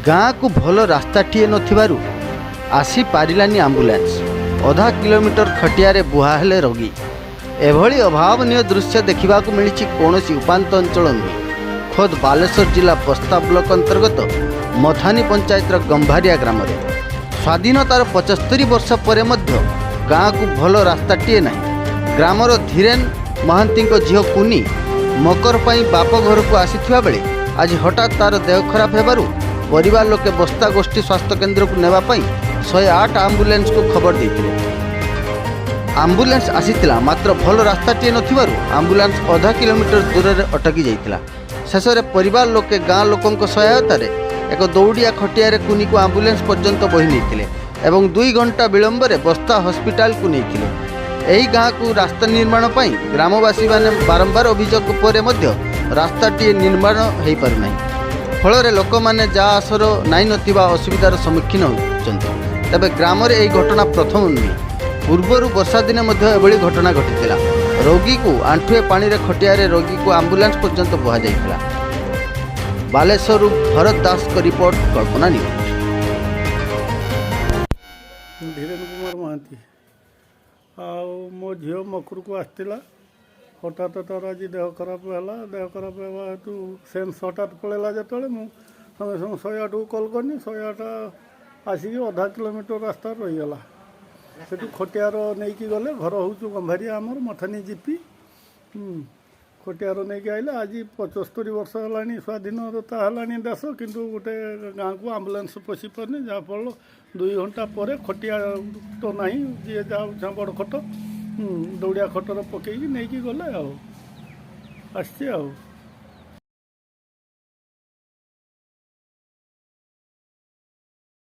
ଗାଁକୁ ଭଲ ରାସ୍ତାଟିଏ ନଥିବାରୁ ଆସିପାରିଲାନି ଆମ୍ବୁଲାନ୍ସ। ଅଧା କିଲୋମିଟର ଖଟିଆରେ ବୁହା ହେଲେ ରୋଗୀ। ଏଭଳି ଅଭାବନୀୟ ଦୃଶ୍ୟ ଦେଖିବାକୁ ମିଳିଛି କୌଣସି ଉପାନ୍ତ ଅଞ୍ଚଳ ନୁହେଁ, ଖୋଦ୍ ବାଲେଶ୍ୱର ଜିଲ୍ଲା ବସ୍ତା ବ୍ଲକ ଅନ୍ତର୍ଗତ ମଥାନୀ ପଞ୍ଚାୟତର ଗମ୍ଭାରିଆ ଗ୍ରାମରେ। ସ୍ୱାଧୀନତାର 75 ବର୍ଷ ପରେ ମଧ୍ୟ ଗାଁକୁ ଭଲ ରାସ୍ତାଟିଏ ନାହିଁ। ଗ୍ରାମର ଧୀରେନ ମହାନ୍ତିଙ୍କ ଝିଅ କୁନି ମକର ପାଇଁ ବାପ ଘରକୁ ଆସିଥିବା ବେଳେ ଆଜି ହଠାତ୍ ତାର ଦେହ ଖରାପ ହେବାରୁ ପରିବାର ଲୋକେ ବସ୍ତା ଗୋଷ୍ଠୀ ସ୍ୱାସ୍ଥ୍ୟକେନ୍ଦ୍ରକୁ ନେବା ପାଇଁ 108 ଆମ୍ବୁଲାନ୍ସକୁ ଖବର ଦେଇଥିଲେ। ଆମ୍ବୁଲାନ୍ସ ଆସିଥିଲା, ମାତ୍ର ଭଲ ରାସ୍ତାଟିଏ ନଥିବାରୁ ଆମ୍ବୁଲାନ୍ସ ଅଧା କିଲୋମିଟର ଦୂରରେ ଅଟକି ଯାଇଥିଲା। ଶେଷରେ ପରିବାର ଲୋକେ ଗାଁ ଲୋକଙ୍କ ସହାୟତାରେ ଏକ ଦଉଡ଼ିଆ ଖଟିଆରେ କୁନିକୁ ଆମ୍ବୁଲାନ୍ସ ପର୍ଯ୍ୟନ୍ତ ବୋହି ନେଇଥିଲେ ଏବଂ 2 ଘଣ୍ଟା ବିଳମ୍ବରେ ବସ୍ତା ହସ୍ପିଟାଲକୁ ନେଇଥିଲେ। ଏହି ଗାଁକୁ ରାସ୍ତା ନିର୍ମାଣ ପାଇଁ ଗ୍ରାମବାସୀମାନେ ବାରମ୍ବାର ଅଭିଯୋଗ ପରେ ମଧ୍ୟ ରାସ୍ତାଟିଏ ନିର୍ମାଣ ହୋଇପାରୁନାହିଁ। ଫଳରେ ଲୋକମାନେ ଯା ଆସର ନାଇଁ ନଥିବା ଅସୁବିଧାର ସମ୍ମୁଖୀନ ହେଉଛନ୍ତି। ତେବେ ଗ୍ରାମରେ ଏହି ଘଟଣା ପ୍ରଥମ ନୁହେଁ, ପୂର୍ବରୁ ବର୍ଷା ଦିନେ ମଧ୍ୟ ଏଭଳି ଘଟଣା ଘଟିଥିଲା। ରୋଗୀକୁ ଆଣ୍ଠୁଏ ପାଣିରେ ଖଟିଆରେ ରୋଗୀକୁ ଆମ୍ବୁଲାନ୍ସ ପର୍ଯ୍ୟନ୍ତ ବୁହାଯାଇଥିଲା। ବାଲେଶ୍ୱରରୁ ଭରତ ଦାସଙ୍କ ରିପୋର୍ଟ, କଳ୍ପନା ନ୍ୟୁଜ୍। ଧୀରେନ କୁମାର ମହାନ୍ତି। ଆଉ ମୋ ଝିଅ ମକରକୁ ଆସିଥିଲା। ହଠାତ୍ ତାର ଆଜି ଦେହ ଖରାପ ହେଲା। ଦେହ ଖରାପ ହେବା ହେତୁ ସେନ୍ସ ହଠାତ୍ ପଳେଇଲା। ଯେତେବେଳେ ମୁଁ ସଙ୍ଗେ ସଙ୍ଗେ 108କୁ କଲ୍ କଲି, 108 ଆସିକି ଅଧା କିଲୋମିଟର ରାସ୍ତାରେ ରହିଗଲା। ସେଠୁ ଖଟିଆର ନେଇକି ଗଲେ। ଘର ହେଉଛି ଗମ୍ଭାରିଆ ଆମର, ମଥାନୀ ଜିପି। ଖଟିଆର ନେଇକି ଆଇଲେ। ଆଜି 75 ବର୍ଷ ହେଲାଣି, ସ୍ୱାଧୀନତା ହେଲାଣି ଦେଶ, କିନ୍ତୁ ଗୋଟେ ଗାଁକୁ ଆମ୍ବୁଲାନ୍ସ ପଶି ପାରୁନି। ଯାହାଫଳରେ 2 ଘଣ୍ଟା ପରେ ଖଟିଆ ତ ନାହିଁ, ଯିଏ ଯାହା ବଡ଼ ଖଟ, ଦଉଡ଼ିଆ ଖଟରେ ପକେଇକି ନେଇକି ଗଲେ। ଆଉ ଆସିଛି ଆଉ।